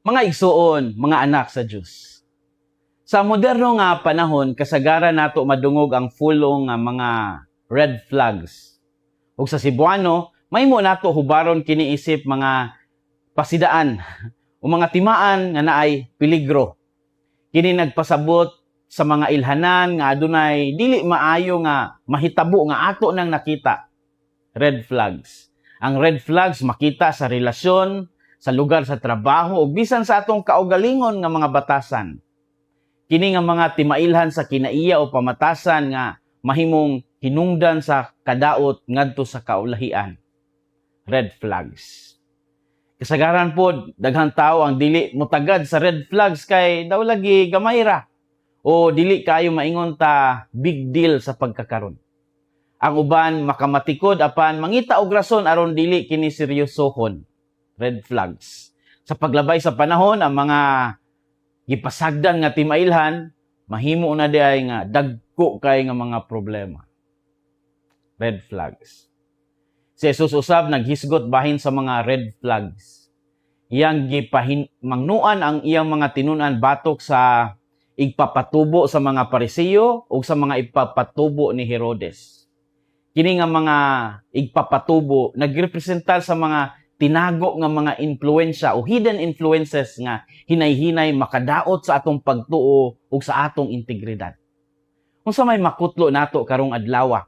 Mga igsuon, mga anak sa Dios. Sa moderno nga panahon, kasagaran nato madungog ang pulong nga mga red flags. Ug sa Cebuano, mahimo nato hubaron kini isip mga pasidaan o mga timaan nga naay peligro. Kini nagpasabot sa mga ilhanan nga adunay dili maayo nga mahitabo nga ato nang nakita. Red flags. Ang red flags makita sa relasyon, sa lugar sa trabaho ug bisan sa atong kaugalingon nga mga batasan. Kini nga mga timailhan sa kinaiya o pamatasan nga mahimong hinungdan sa kadaot ngadto sa kaulahian. Red flags. Kasagaran pod, daghang tao ang dili mutagad sa red flags kay daw lagi gamay ra o dili kayo maingon ta big deal sa pagkakaron. Ang uban makamatikod apan mangita og rason aron dili kini seryosohon. Red flags. Sa paglabay sa panahon, ang mga gipasagdan nga timailhan mahimo na diay nga dagko kay nga mga problema. Red flags. Si Jesus usab naghisgot bahin sa mga red flags. Iyang gipahin mangnuan ang iyang mga tinun-an batok sa igpapatubo sa mga Pariseo ug sa mga igpapatubo ni Herodes. Kini nga mga igpapatubo nagrepresentar sa mga tinago nga mga impluwensya o hidden influences nga hinay-hinay makadaot sa atong pagtuo ug sa atong integridad. Unsa may makutlo nato karong adlaw?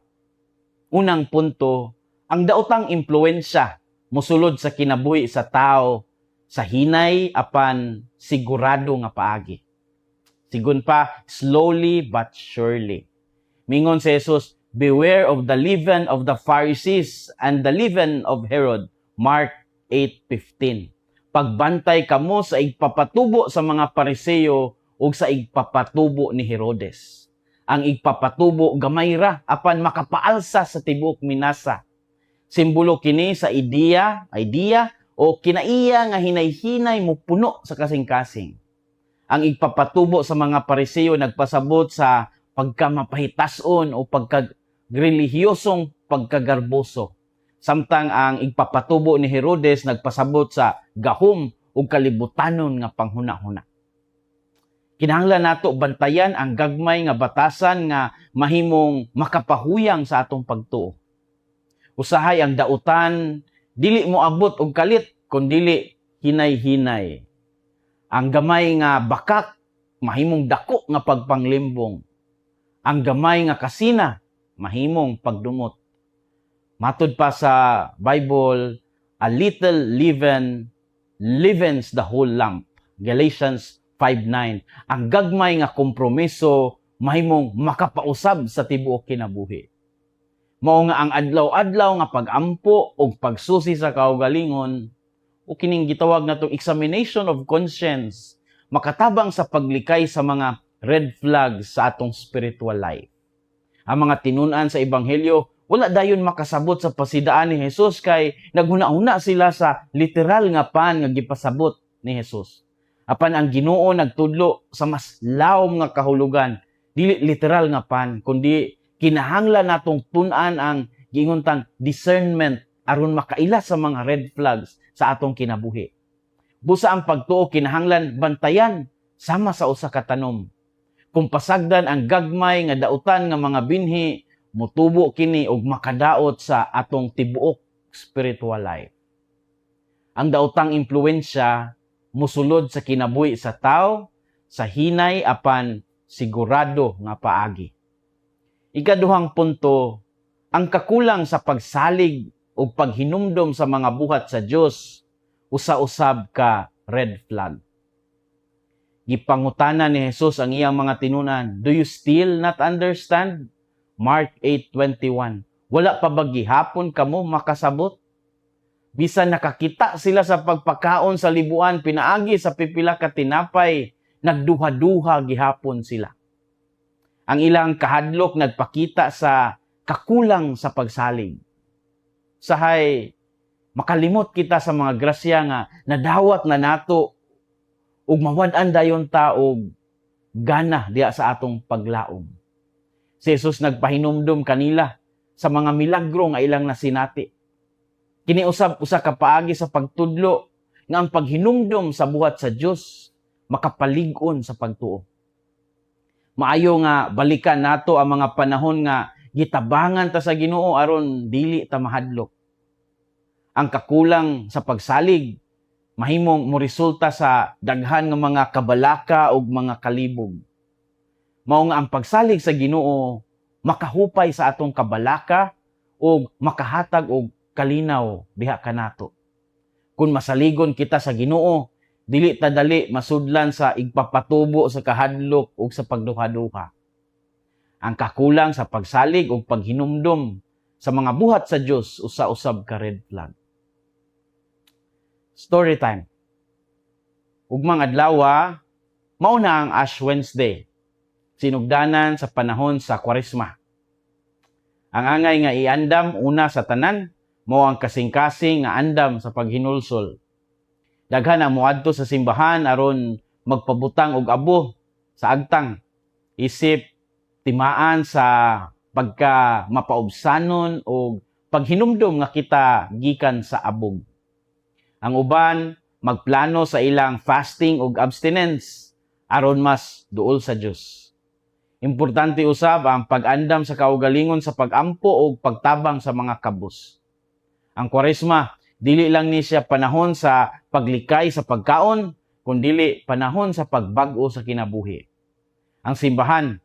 Unang punto, ang daotang impluwensya mosulod sa kinabuhi sa tao sa hinay apan sigurado nga paagi. Sigon pa, slowly but surely. Mingon si Jesus, "Beware of the leaven of the Pharisees and the leaven of Herod." Mark 8:15. Pagbantay kamo sa igpapatubo sa mga Pariseo ug sa igpapatubo ni Herodes. Ang igpapatubo gamay ra apan makapaalsa sa tibuok minasa. Simbolo kini sa idea o kinaiya nga hinay-hinay mo puno sa kasing-kasing. Ang igpapatubo sa mga Pariseo nagpasabot sa pagkamapahitason o pagka-relihiyosong pagkagarboso. Samtang ang igpapatubo ni Herodes nagpasabot sa gahom ug kalibutanon nga panghuna-huna. Kinahanglan nato bantayan ang gagmay nga batasan nga mahimong makapahuyang sa atong pagtuo. Usahay ang dautan dili mo abot og kalit kun dili hinay-hinay. Ang gamay nga bakak mahimong dako nga pagpanglimbong. Ang gamay nga kasina mahimong pagdumot. Matud pa sa Bible, "A little leaven leavens the whole lump." Galatians 5:9. Ang gagmay nga kompromiso mahimong makapausab sa tibuok kinabuhi. Mao nga ang adlaw-adlaw nga pag-ampo ug pagsusi sa kaugalingon o kining gitawag natong examination of conscience makatabang sa paglikay sa mga red flags sa atong spiritual life. Ang mga tinun-an sa ebanghelyo wala dayon makasabot sa pasidaan ni Jesus kay naghuna-huna sila sa literal nga pan nga gipasabot ni Jesus. Apan ang Ginoo nagtudlo sa mas lawom nga kahulugan, dili literal nga pan kundi kinahanglan natong tun-an ang giingon tang discernment aron makaila sa mga red flags sa atong kinabuhi. Busa ang pagtuo kinahanglan bantayan sama sa usa ka tanom. Kung pasagdan ang gagmay nga dautan nga mga binhi, mutubo kini og makadaot sa atong tibuok spiritual life. Ang daotang impluwensya musulod sa kinabuhi sa tao sa hinay apan sigurado nga paagi. Ikaduhang punto, ang kakulang sa pagsalig o paghinumdom sa mga buhat sa Dios usa-usab ka red flag. Gipangutana ni Jesus ang iyang mga tinun-an, "Do you still not understand?" Mark 8:21. Wala pa ba gihapon kamo makasabot? Bisan nakakita sila sa pagpakaon sa libuan pinaagi sa pipila ka tinapay, nagduha-duha gihapon sila. Ang ilang kahadlok nagpakita sa kakulang sa pagsalig. Sahay makalimot kita sa mga grasya nga nadawat na nato ug mawad-an dayon ta og gana diha sa atong paglaom. Si Jesus nagpahinumdum kanila sa mga milagro nga ilang nasinati. Kini usab usa ka paagi sa pagtudlo nga ang paghinumdom sa buhat sa Dios makapalig-on sa pagtuo. Maayo nga balikan nato ang mga panahon nga gitabangan ta sa Ginoo aron dili ta mahadlok. Ang kakulang sa pagsalig mahimong moresulta sa daghan nga mga kabalaka ug mga kalibog. Mao nga ang pagsalig sa Ginoo makahupay sa atong kabalaka ug makahatag og kalinaw diha kanato. Kung masaligon kita sa Ginoo, dili ta dali masudlan sa igpapatubo sa kahadlok ug sa pagduha-duha. Ang kakulang sa pagsalig ug paghinumdom sa mga buhat sa Dios, usa usab ka red flag. Story time. Ugmang adlaw, mao na ang Ash Wednesday, sinugdanan sa panahon sa Kwaresma. Ang angay nga iandam una sa tanan mao ang kasing-kasing nga andam sa paghinulsol. Daghan ang moadto sa simbahan aron magpabutang og abo sa agtang isip timaan sa pagka mapaubsanon og paghinumdom nga kita gikan sa abog. Ang uban magplano sa ilang fasting ug abstinence aron mas duol sa Dios. Importante usab ang pag-andam sa kaugalingon sa pag-ampo ug pagtabang sa mga kabus. Ang Kwaresma, dili lang ni siya panahon sa paglikay sa pagkaon, kundili panahon sa pagbag-o sa kinabuhi. Ang simbahan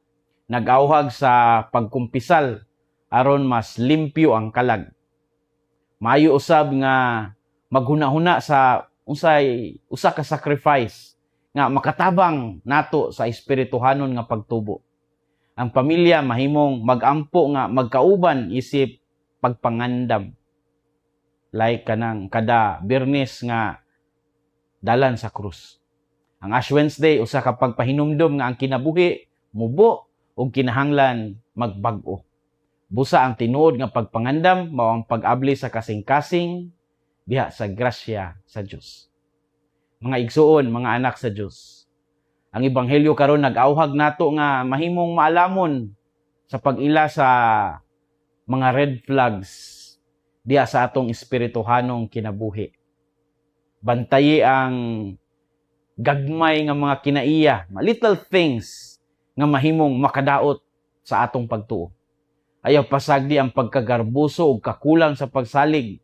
nag-awhag sa pagkumpisal aron mas limpyo ang kalag. Maayo usab nga maghuna-huna sa unsay usa ka sacrifice nga makatabang nato sa espirituhanon nga pagtubo. Ang pamilya mahimong magampo nga magkauban isip pagpangandam. Like kanang kada Biyernes nga dalan sa krus. Ang Ash Wednesday, usa ka pagpahinumdom nga ang kinabuhi mubo ug kinahanglan magbag-o. Busa ang tinuod nga pagpangandam mao ang pag-abli sa kasing-kasing diha sa grasya sa Dios. Mga igsuon, mga anak sa Dios. Ang ebanghelyo karon nag-awhag nato nga mahimong maalamon sa pag-ila sa mga red flags diha sa atong espirituhanong kinabuhi. Bantayi ang gagmay nga mga kinaiya, mga little things nga mahimong makadaot sa atong pagtuo. Ayaw pasagdi ang pagkagarbuso ug kakulang sa pagsalig.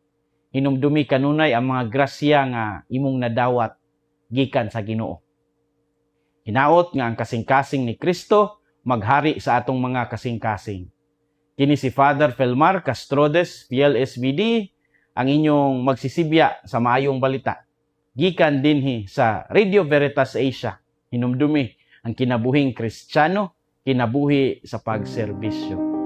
Hinumdumi kanunay ang mga grasya nga imong nadawat gikan sa Ginoo. Hinaot nga ang kasing-kasing ni Kristo maghari sa atong mga kasing-kasing. Kini si Father Felmar Castrodes, PLSBD, ang inyong magsisibya sa maayong balita. Gikan dinhi sa Radio Veritas Asia. Hinumdumi ang kinabuhing Kristiyano, kinabuhi sa pagserbisyo.